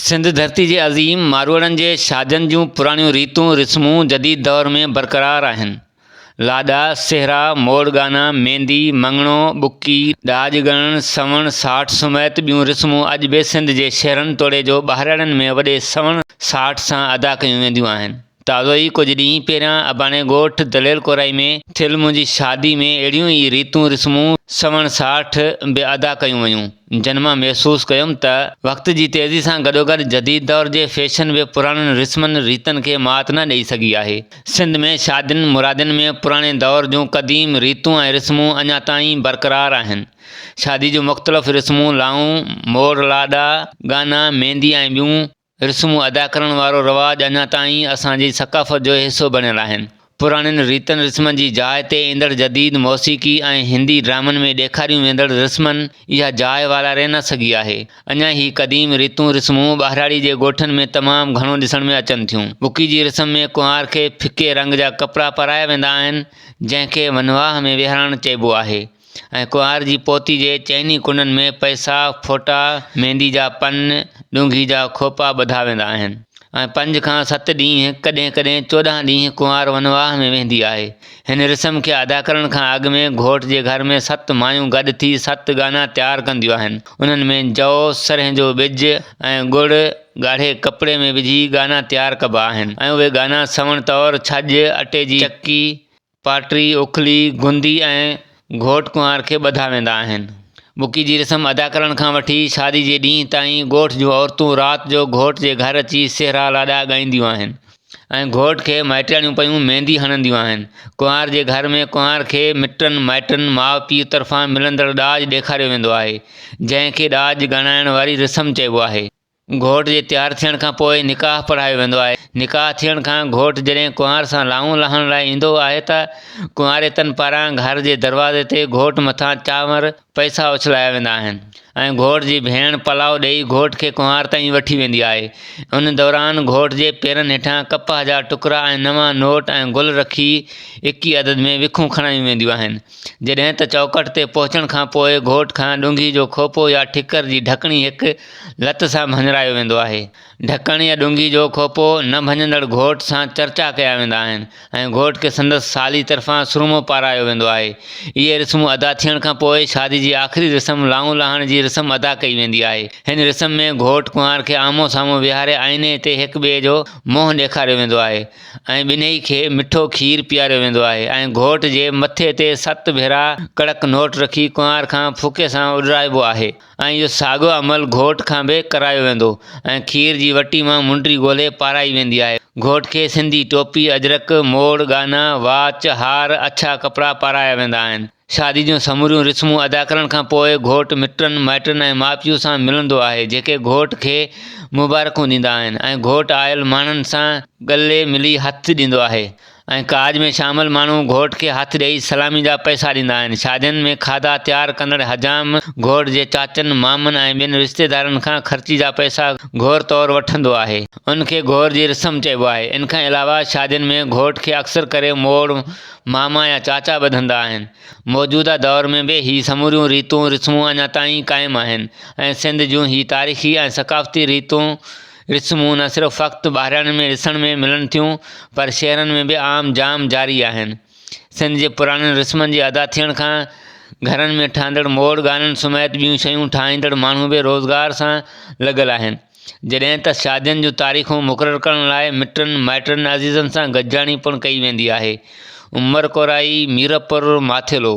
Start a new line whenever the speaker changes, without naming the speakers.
سنڌ ڌرتي جي عظيم ماروئڙن جي شادين جون پراڻيون ريتون رسمون جديد دور ۾ برقرار آهن. لاڏا، سهرا، موڙ ڳانا، ميندي، مڱڻو، ٻڪي، ڏاج ڳڻڻ، سوڻ، ساٺ سميت ٻيون رسمون اڄ به سنڌ جي شهرن توڙي جو ٻاهراڙين ۾ وڏي سوڻ ساٺ سان ادا ڪيون وينديون آهن. تازو ئي ڪجهه ڏينهن پهريان اباڻي ڳوٺ دليل ڪورائي ۾ ٿيل منهنجي شادي ۾ اهڙيون ئي ريتون رسمون سوڻ ساٺ به ادا ڪيون ويون، جن مان محسوس ڪيم ته وقت جي تيزي سان گڏوگڏ جديد دور جي فيشن به پراڻين رسمن ريتن کي مات نه ڏئي سگهي آهي. سنڌ ۾ شادين مرادين ۾ پراڻي دور جون قديم ريتون ۽ رسمون اڃا تائين برقرار آهن. شادي جون مختلف رسمون لائون، موڙ لاڏا، ڳانا، ميندي ۽ ٻيون رسمون ادا ڪرڻ وارو رواج اڃا تائين اسان جي ثقافت جو حصو بڻيل آهن. پراڻين ريتن رسمن جي جاء تي ايندڙ جديد موسيقي ۽ هندي ڊرامن ۾ ڏيکاريون ويندڙ رسمن اها جاء والاري نه سگهي آهي. اڃا هي قديم ريتون رسمون ٻهراڙي جي ڳوٺن ۾ تمام گهڻو ڏسڻ ۾ اچن ٿيون. ٻڪي جي رسم ۾ ڪنوار کي ڦڪي رنگ جا ڪپڙا پارايا ويندا آهن، جنهن کي ونواهه ۾ ويهارڻ چئبو آهي. ۽ ڪنوار جي پوتي جي چئني ڪنڊن ۾ پئسا، ڦوٽا، ميندي جا پن، ڏونگهي جا کوپا ٻڌا ويندا آهن ۽ پنج کان ست ڏينهن، ڪڏهن ڪڏهن 14 ڏينهن ڪنوار ونواهه ۾ ويهندي آهي. هن رسم کي ادا ڪرڻ کان اڳ ۾ گهوٽ جي گهر ۾ ست مايون گڏ ٿي ست ڳانا تيار ڪنديون آهن. انهن ۾ جؤ، سرهين جو ٻج ۽ ڳڙ ڳاڙهي ڪپڙي ۾ وجهي ڳانا تيار ڪبا آهن ۽ اهي ڳانا سوڻ طور ڇڄ، اٽي جي چڪي، پاٽري، اکلي، گوندي ۽ گهوٽ ڪنوار کي ٻڌا ويندا آهن. ٻڪي جي رسم ادا ڪرڻ کان وٺي شادي جي ڏينهن تائين ڳوٺ جون عورتون رات جو گهوٽ جي گهر اچي سهرا لاڏا ڳائينديون آهن ۽ گهوٽ کي مائٽياڻيون پيون ميندي هڻنديون آهن. ڪنوار جي گهر ۾ ڪنوار کي مٽن مائٽن، ماء پيء طرفان ملندڙ ڏاج ڏيکاريو ويندو آهي، جنهن کي ڏاج ڳڻائڻ واري رسم چئبو آهي. گهوٽ جي تيار ٿيڻ کان پوء نڪاح پڙهايو ويندو آهي. نڪاح ٿيڻ کان گهوٽ جڏهن ڪنوار سان لائون لاهڻ لاء ايندو آهي ته ڪنواريتن پاران گهر جي دروازي تي گهوٽ مٿان چانور، پئسا اڇلايا ويندا آهن ۽ گهوٽ جي ڀيڻ پلاء ڏيئي گهوٽ کي ڪنوار تائين وٺي ويندي آهي. ان دوران گهوٽ جي پيرن هيٺان ڪپهه جا ٽڪرا ۽ نوان نوٽ ۽ گل رکي اڪي عدد ۾ وکون کڻايون وينديون آهن. جڏهن ته چؤڪٺ تي پهچڻ کان پوء گهوٽ کان ڏونگهي جو کوپو يا ٺڪر جي ڍڪڻي هڪ لت سان ڀڃرايو ويندو آهي. ڍڪڻ يا ڏونگهي جو کوپو نه ڀڃندڙ گهوٽ سان چرچا ڪيا ويندا آهن ۽ گهوٽ کي سندس سالي طرفان سرمو پارايو ويندو آهي. اهي رسمون ادا ٿيڻ کان پوء شادي جي آخري رسم لائون لاهڻ جي رسم ادا ڪئي ويندي آهي. هن رسم ۾ گهوٽ ڪنوار کي آمهون سامهون ويهاري آئيني تي هڪ ٻئي جو منهن ڏيکاريو ويندو آهي. ۽ ٻنهي کي مٺو کير پياريو ويندو آهي ۽ گهوٽ جي مٿي تي ست ڀيرا ڪڙڪ نوٽ رکي ڪنوار کان ڦوڪي سان اڏرائبو آهي ۽ اهو ساڳيو عمل گهوٽ کان به ڪرايو ويندو ۽ کير جي وٽي مان منڊري ڳولي پارائي ويندي آهي. گهوٽ کي سنڌي ٽوپي، اجرڪ، موڙ، ڳانا، واچ، هار، اڇا ڪپڙا پارايا ويندا آهن. شادي جون سموريون رسمون ادا ڪرڻ کان پوء گهوٽ مٽن، مائٽن ۽ ماء پيء سان ملندو آهي، جيڪي گهوٽ کي مبارڪون ڏيندا آهن ۽ گهوٽ آيل ماڻهن سان ڳلي ملي هٿ ڏيندو آهي ۽ ڪاڄ ۾ شامل ماڻهو گهوٽ کي هٿ ڏيئي سلامي جا پئسا ڏيندا آهن. شادين ۾ کاڌا تيار ڪندڙ حجام گهوٽ جي چاچن، مامن ۽ ٻين رشتيدارن کان خرچي جا پئسا گهور طور وٺندو آهي. ان کي گهور جي رسم چئبو آهي. ان کان علاوه شادين ۾ گهوٽ کي اڪثر ڪري موڙ، ماما يا چاچا ٻڌندا آهن. موجوده دور ۾ به هي سموريون ريتون رسمون اڃا تائين قائم آهن ۽ سنڌ جون هي تاريخي ۽ ثقافتي ريتون رسمون نه صرف فقط ٻاهرياڻين ۾ ڏسڻ ۾ ملن ٿيون پر شهرن ۾ به عام جام جاري آهن. سنڌ جي پراڻين رسمن جي ادا ٿيڻ کان گهرن ۾ ٺهندڙ موڙ ڳانن سميت ٻيون شيون ٺاهيندڙ ماڻهو به روزگار سان لڳل آهن. جڏهن ته شادين جون تاريخون مقرر ڪرڻ لاء مٽن مائٽن عزيزن سان گڏجاڻي پڻ ڪئي ويندي آهي. عمر ڪورائي، ميرپور ماٿيلو.